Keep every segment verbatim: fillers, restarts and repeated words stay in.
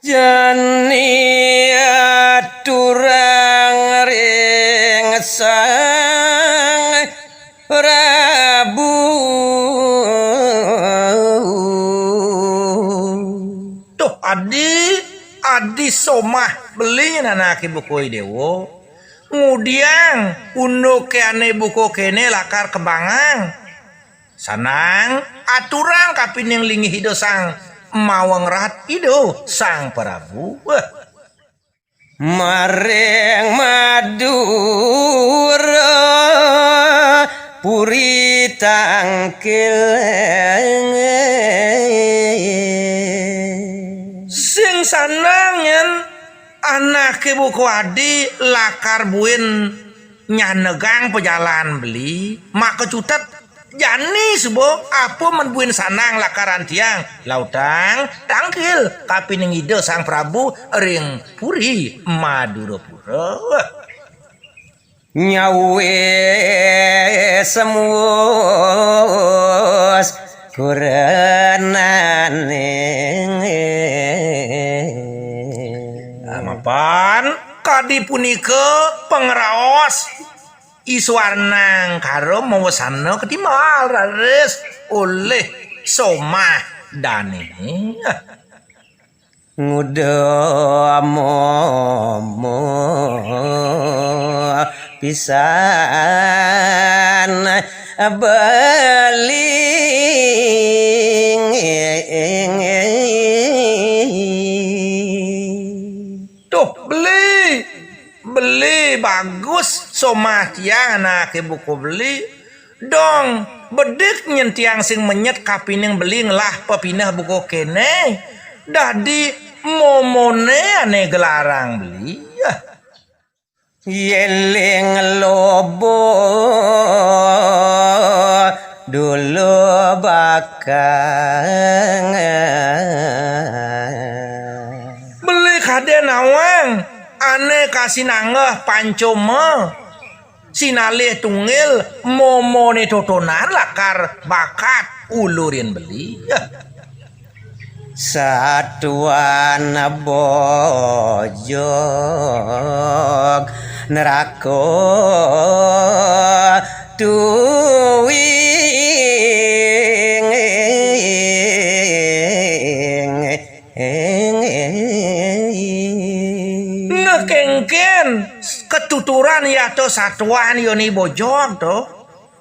Jani aturang ring Sang Prabu. Tuh, adi, adi somah beli nyen anaké buka I Déwa. Ngudiang unduké ané buka kéné lakar kebangang. Sanang aturang kapining linggih Ida Sang Mawa Ngrat Ida Sang Prabu. Wah. Maring Madura puri tangkil. Sing sanang yén anaké buka adi lakar buin nyanegang pajalan beli, maka cutet. Jani suba apa men buin sanang lakaran tiang, lautang tangkil kapining Ida Sang Prabu ring Puri Madurapura. Nyawis muus kurenaning. Mapan kadi punika pangraos I Swarnangkara mawesana katimbal raris olih somah dané. Nguda momo pisan beli. Tuh, beli. Beli bagus, somah tiang anaké buka beli. Dong, bedik nyén tiang sing menyet kapining beli ngelah pepineh buka kéné. Dadi momoné ané gelarang beli. Yéling loba dulu bakang. Beli kadén nawang ané kasinanggeh pancoma. Sinalih tunggil momoné totonan lakar bakat ulurin beli. Satuan bojog neraka tuwing. Nah, kénkén katuturan yata satuan ya ni bojog to.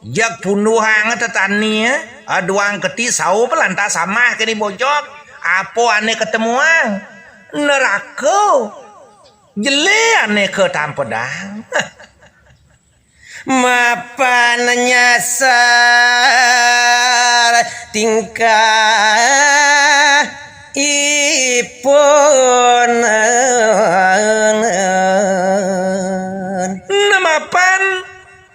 Jeg punduhanga tetani, aduang keti saup lantas samah ké ni bojog. Apa ané katemuang? Neraka. Jelé ané katampedang. Mapan nyasar tingkah ipun. Nemapan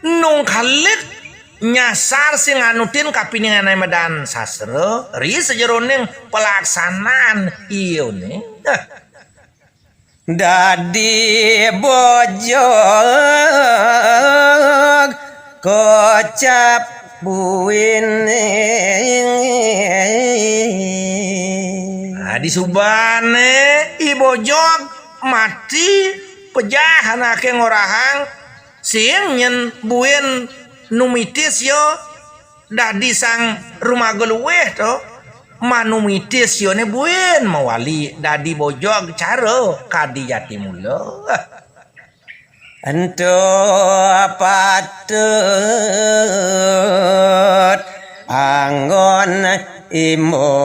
nungkalit nyasar sing nganutin kapining ané madan sastra ri sajeroning pelaksanaan iyané. Dadi bojog kocap buin. Nah, disubané i bojog mati pejah anaké ngorahang sing nyén buin numitis ya dadi sang rumaga luih to. Manumitis yané buin mawali dadi bojog cara kadi jati mula. Ento patut anggon imba.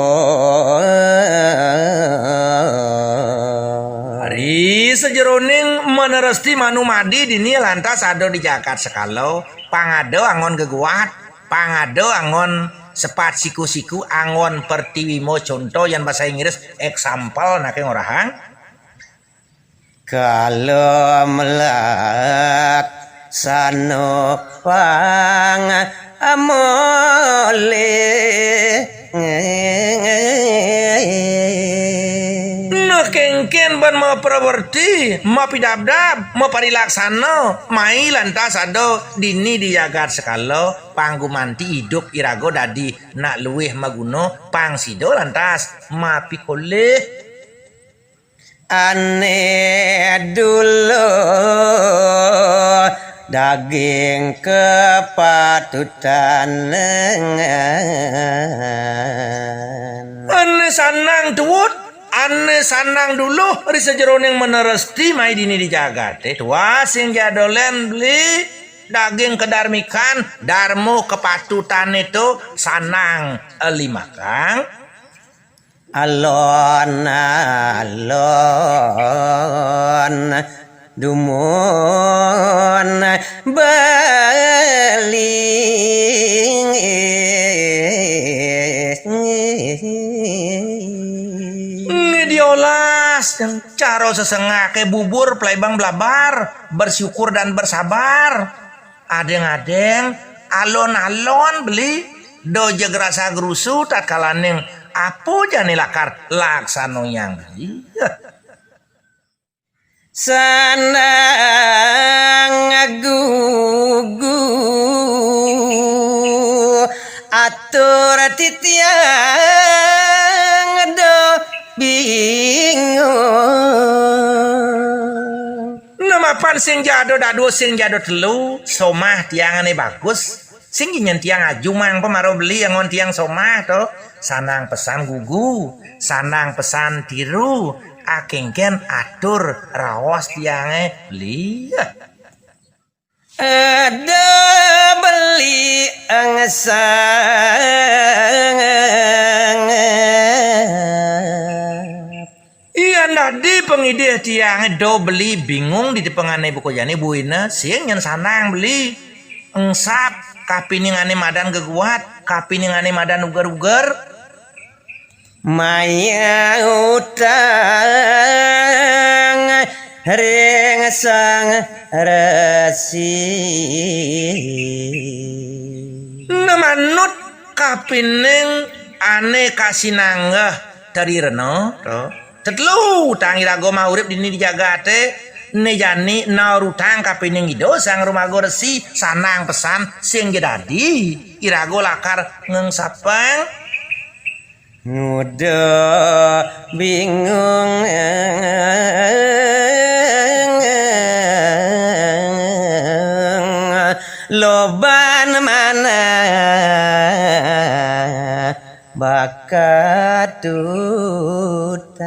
Ari sajeroning maneresti manumadi dini lantas ada di jagat sekala, pangada anggon geguat, pangada anggon sepat siku-siku, anggon pertiwima, conto yan basa Inggris example anaké ngorahang. Kala melaksana pamolih. Nah, kénkén ban maprawerti, mapidabdab, maparilaksana, mai lantas ada dini di jagat sekala, pang gumanti idup iraga dadi nak luih maguna, pang sida lantas mapikolih. Ane dulu daging kepatutan lengan. Ane sanang tuwut, ane sanang duluh ri sajeroning meneresti mai dini di jagate. Tuah sing jadolen beli daging kedarmikan, darmo kepatutane to sanang limakang. Alon-alon dumun beling. Ngidiolas yang caro sesengake bubur pelebang belabar, bersyukur dan bersabar. Adeng-adeng, alon-alon beli, do jeg rasa gerusu tatkalaning apa jani lakar laksanoyang beli. Sandang gugu atur titiang do bingung. Nemapan sing jado dadu sing jado telu, somah tiangane bagus. Sing nyen tiang aju mang pemaro beli angon tiang somah to. Sanang pesan gugu, sanang pesan tiru, akengken atur raos tiange beli. Ada beli angesang. Iya, dadi pangidih tiange do beli bingung di tepengane buka jani buina sing nyen sanang beli engsap kapiningane madan geguat, kapiningane madan uger-uger. Maya utang ring sang resi. Nemanut kapining ane kasinanggeh tadi rena, to. Tetelu utang iraga maurip dini di jagate, ne jani naur utang kapining Ida Sang Rumaga Resi, sanang pesan sing ja dadi iraga lakar ngengsapang. Nguda bingung loban manah bakat tutang.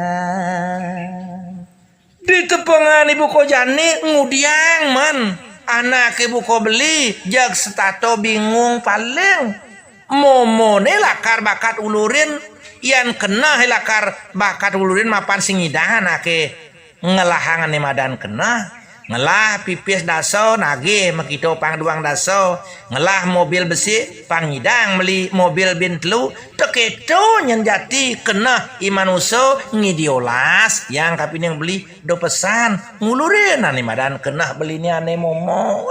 Di tepengan ibu kojane ngudiang man anake buka beli, jag setata bingung paling. Momone lakar bakat ulurin, yan keneh lakar bakat ulurin mapan sing ngidang anake ngelahang ane madan keneh. Ngelah pipis dasa nagih makita pang duang dasa, ngelah mobil besik pang ngidang meli mobil bin telu. Teketo nyen jati keneh i manusa ngidiolas yang kapining beli do pesan ngulurin ane madan keneh belinya ane momo.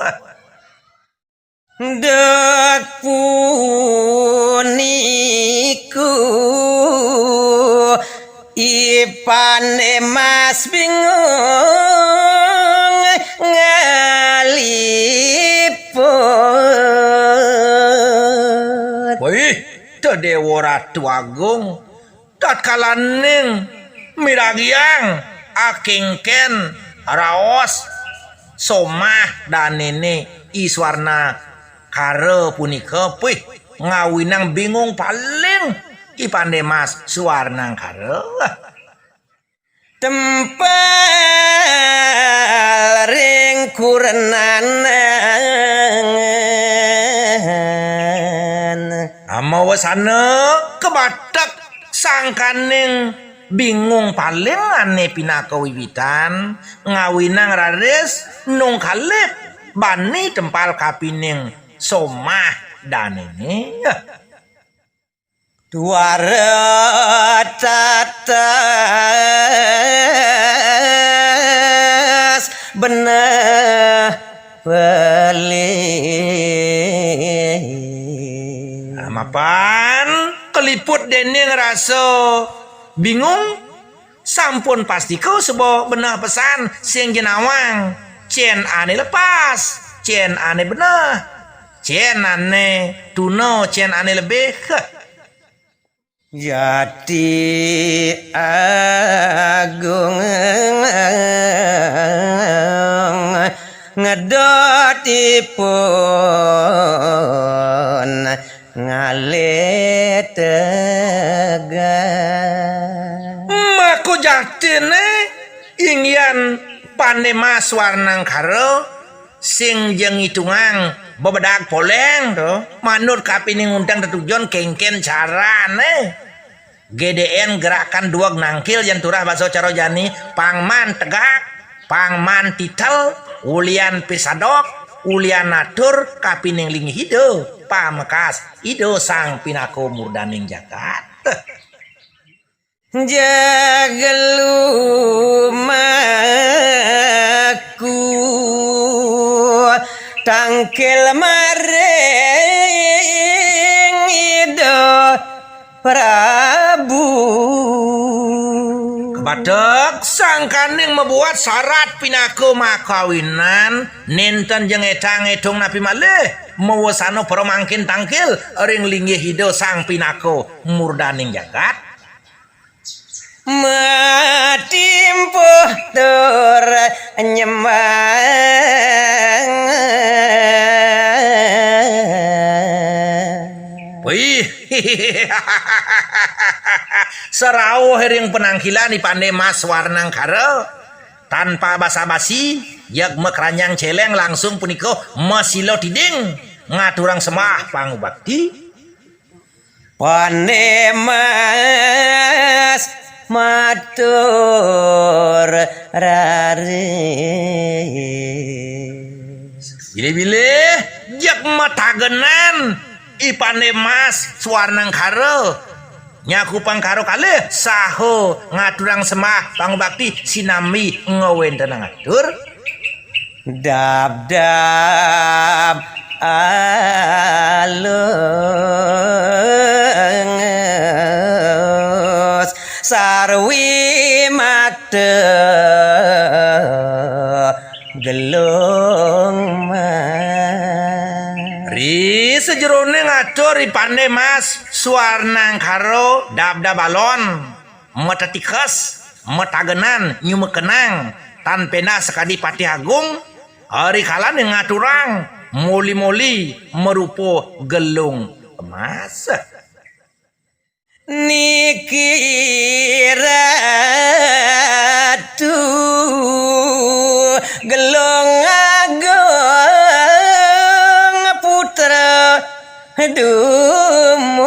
Dek puniku ipane mas bingung ngaliput. Wih, Dewa Ratu Agung, tatkalaning miragiang akengken raos somah danene i Swarnangkara punika, pih, ngawinang bingung paling i Pande Mas Swarnangkara. Tempel ring kurenan. Amawasana kabatek sangkaning bingung paling ane pinaka wiwitan ngawinang raris nungkalip bani tempal kapining somah danene. Tuara tatas beneh beli. Mapan kaliput dening rasa bingung, sampun pastika suba beneh pesan sing ja nawang. Cen ane lepas, cen ane beneh, cen ane tuna, cen ane lebih. Jati Agung ngedotipun ngalih tegar. Maka jatine inggihan Pande Mas Warnangkara sing ja ngitungang bebedak poleng to, manut kapining undang tetujon kengken carane. G D N gerakan dueg nangkil yen turah basa cara jani, pangman tegak, pangman titel, ulian pisadok, ulian atur kapining linggih Ida, pamekas Ida Sang Pinaka murdaning jagat. Jagalumaku tangkil maring Ida Prabu. Kebadeg sangkaning mabuat sarat pinaka makawinan, nenten ja ngedang-edung napi malih mawasana para mangkin tangkil ring linggih Ida Sang Pinaka murdaning jagat. Matimpuh tur nyembang. Wih, sarauh ring penangkilan I Pande Mas Warnangkara, tanpa basa-basi, jeg makranjang celeng langsung punika masila tiding ngaturang sembah pangubakti. Pande Mas matur raris. Bilih-bilih jeg matagenan I Pande Mas Swarnangkara nyakupang karo kalih saha ngaturang sembah pangubakti sinambi ngwentenang atur. Dabdab alus sarwi mata gelung mas. Ri sajeroning atur I Pande Mas Swarnangkara dabdab alon. Matetikes, matagenan, nyumekenang, tan pendah sakadi Patih Agung, ari kalaning ngaturang, moli-moli marupa gelung emas. Niki Ratu Gelung Agung Putra Dumun.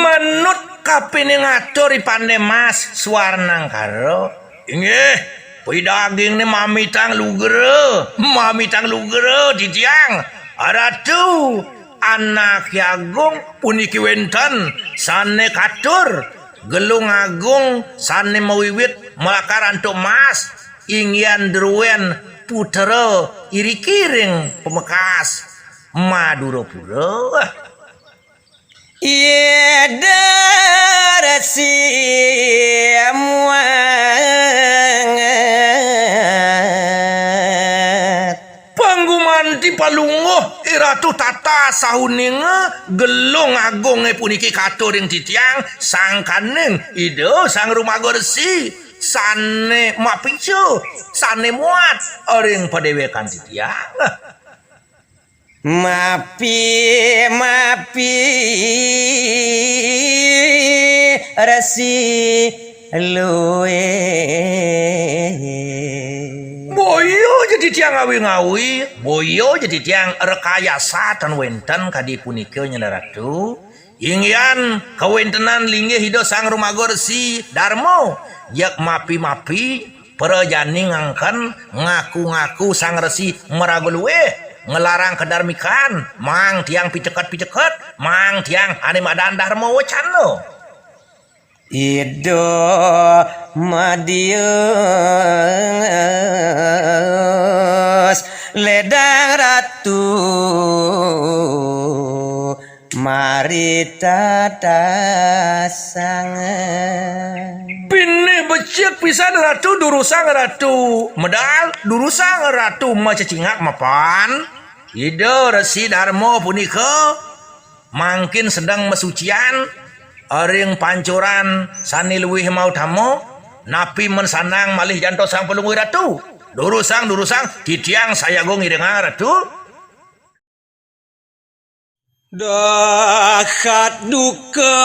Manut kapining atur I Pande Mas Swarnangkara. Inggih, pidagingné mamitang lugra, mamitang lugra titiang. Ratu, anaké agung puniki wénten sané katur, Gelung Agung sané mawiwit malakar antuk mas, inggihan druén putra iriki ring pamekas Madurapura. Yéh darasi muanget. Panggumanti palungguh I Ratu tata sahuninga Gelung Agungé puniki katur ring titiang sangkaning Ida Sang Rumaga Resi sané mapica, sané muat ring padéwékan titiang. Mapi, mapi, Resi luwih. Boya ja titiang ngawi-ngawi, boya ja titiang rekayasa tan wénten kadi punika, Nyana Ratu. Inggihan kawéntenan linggih Ida Sang Rumaga Resi Darma, jeg mapi-mapi, prajani ngangken ngaku-ngaku Sang Resi maraga luwih, nglarang kadarmikan, maang tiang piceket-piceket, maang tiang ané madan darma wacana. Ida Madius ledang Ratu. Marita tasang. Pinih becik pisan Ratu durusang Ratu. Medal durusang Ratu macecingak mapan. Ida Resi Darma punika Mangkin sedeng masucian ring pancuran sané luih mautama, napi men sandang malih jantos Sang Palungguh Ratu? Durusang, durusang, titiang sayaga ngiringang Ratu. Dahat duka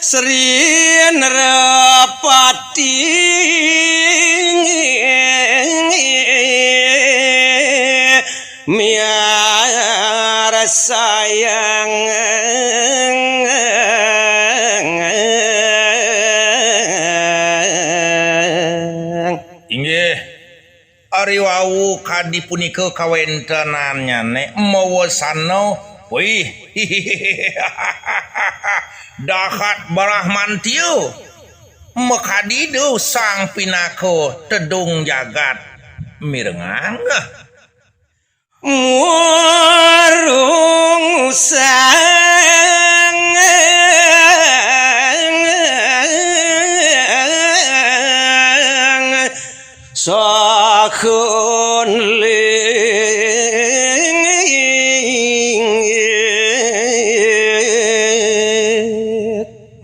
Sri Nerapati miarsayang. Inggih, ari wau kadi punika kawéntenannyané mawasana, wih, dahat Baramantia, makadi Ida Sang Pinaka Tedung Jagat mirengang. Murung sang sahun ling.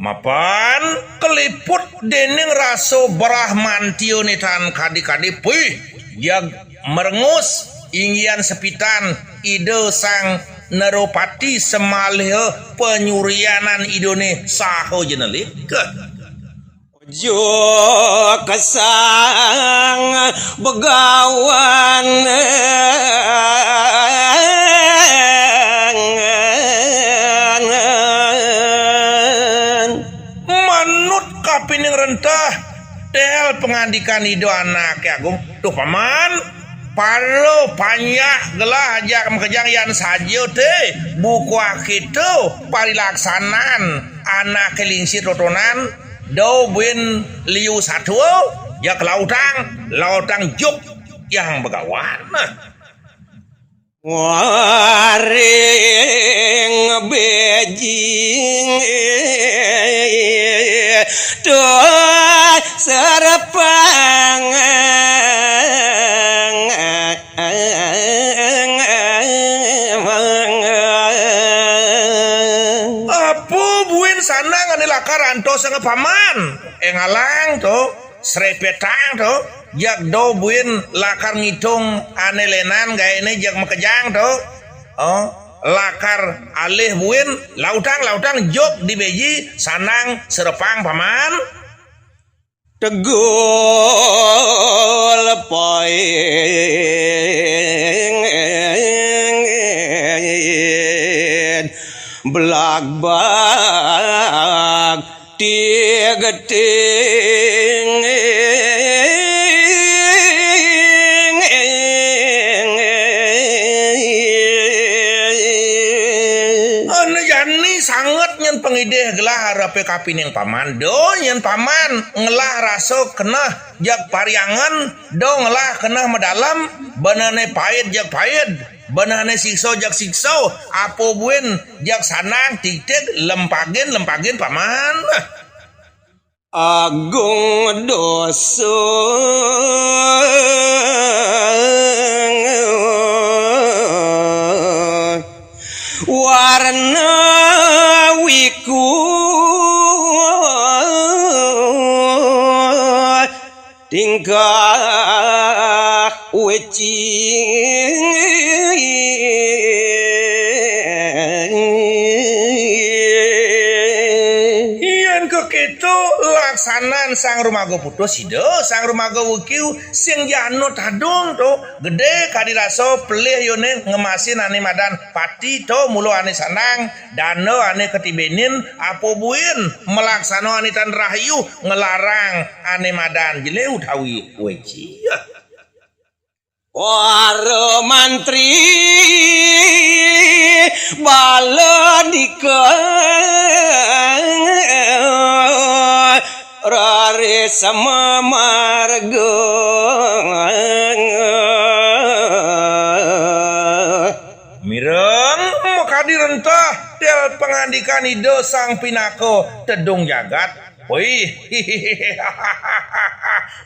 Mapan kaliput déning rasa Baramantiané tan kadi-kadi, puih, jag merengus inggihan sepitan Ida Sang Nerapati samaliha panyuryanan Idané saha jenelik. Juk Sang Begawan. Manut kapining rentah, tel pangandikan Ida Anaké Agung, "Duh Paman, para panjak gelah ajak makejang yan saja té buka kita parilaksanan anaké lingsir totonan, da buin liu satua, ya kalautang, lautang juk Hyang Begawan." Waring bejing tuh serpang. Apa buin sandang ané lakar antos nga Paman? Éngalang to, srepetang to, jag da buin lakar ngitung ané lénan gaéné jag makejang to. Oh, lakar alih buin lautang-lautang juk di beji sandang serpang Paman. Tegul poing belag bag tigeting. Anu jani sanget nyén pangidih gelah arepé kapining Paman. Do nyén Paman ngelah rasa keneh jag pariangan, do ngelah keneh madalem, benehné pait jag pait, benehné siksa jag siksa, apa buin jag sandang tigtig lempagin, lempagin Paman. Agung dosa warna wiku tingkah weci. Yén kakéto laksanan Sang Rumaga Putus Ida, Sang Rumaga Weki sing jana tadung to, gedé kadi rasa pelih yoné ngemasin ané madan pati to, mula ané sandang, dana ané katibénin, apa buin malaksana ané tan rahayu, ngelarang ané madan jelé utawi weci. Para mantri bala dika raris mamarga. Mireng makadi rentah tel pangandikan Ida Sang Pinaka Tedung Jagat. Wih,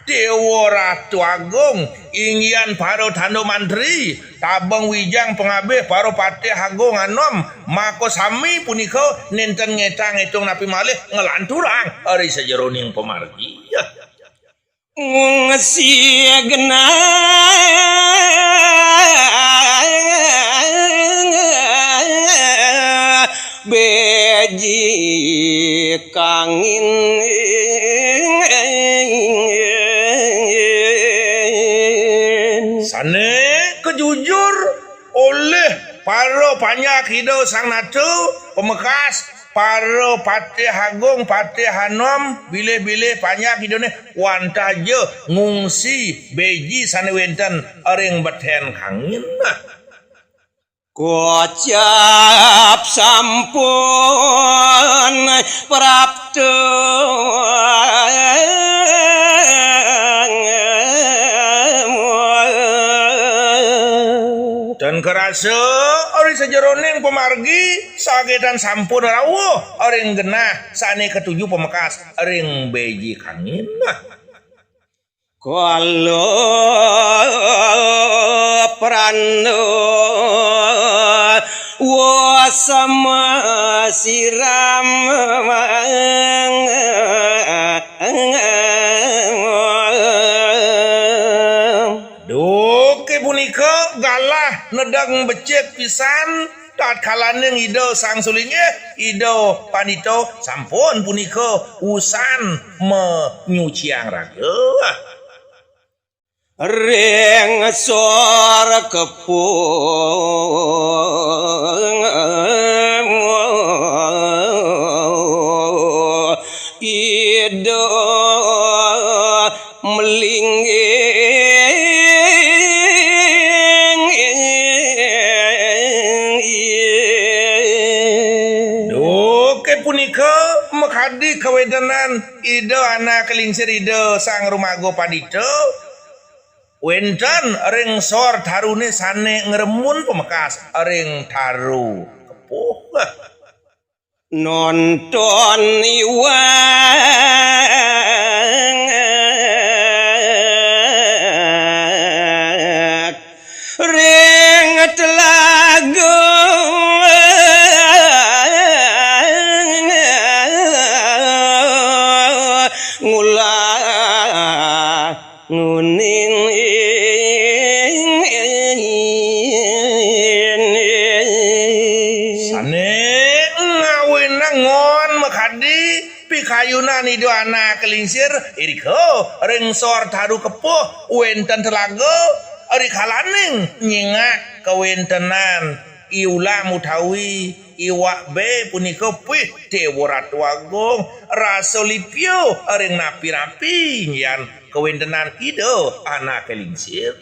Déwa Ratu Agung, inggihan para tanda mantri, tabeng wijang pangabih para patih agung anom, maka sami punika nénten ngétang-étung napi malih nglanturang ri sajeroning pamargi. Ngungsi genah beji kangin. Sané kajujur olih para panjak Ida Sang Nata, pamekas para patih agung, patih anom, bilih-bilih panjak Idané wantah ja ngungsi beji sané wénten ring betén kangin. Kocap sampun prapta. Tan karasa ri sajeroning pamargi, sakétan sampun rauh ring genah sané katuju pamekas ring beji kangin. Kala pranda wasama siram. Duké punika galah nedeng becik pisan. Tatkalaning Ida Sang Sulinggih, Ida Pandita sampun punika usan manyuciang raga. Ring sor kepuh Ida melingging. Duké punika makadi kawéntenan Ida Anak Lingsir Ida Sang Rumaga Pandita wénten ring sor taruné sané ngremun pamekas ring taru kepuh. Nonton iwang ring telaga ngulah nguning. Sané ngawinangun makadi pikayunan Ida Anak Lingsir, irika ring sor taru kepuh wénten telaga, rikalaning nyingak kawéntenan iulam utawi iwak bé punika pih Déwa Ratu Agung, rasa lipia ring napi-napi inggihan kawéntenan Ida Anak Lingsir.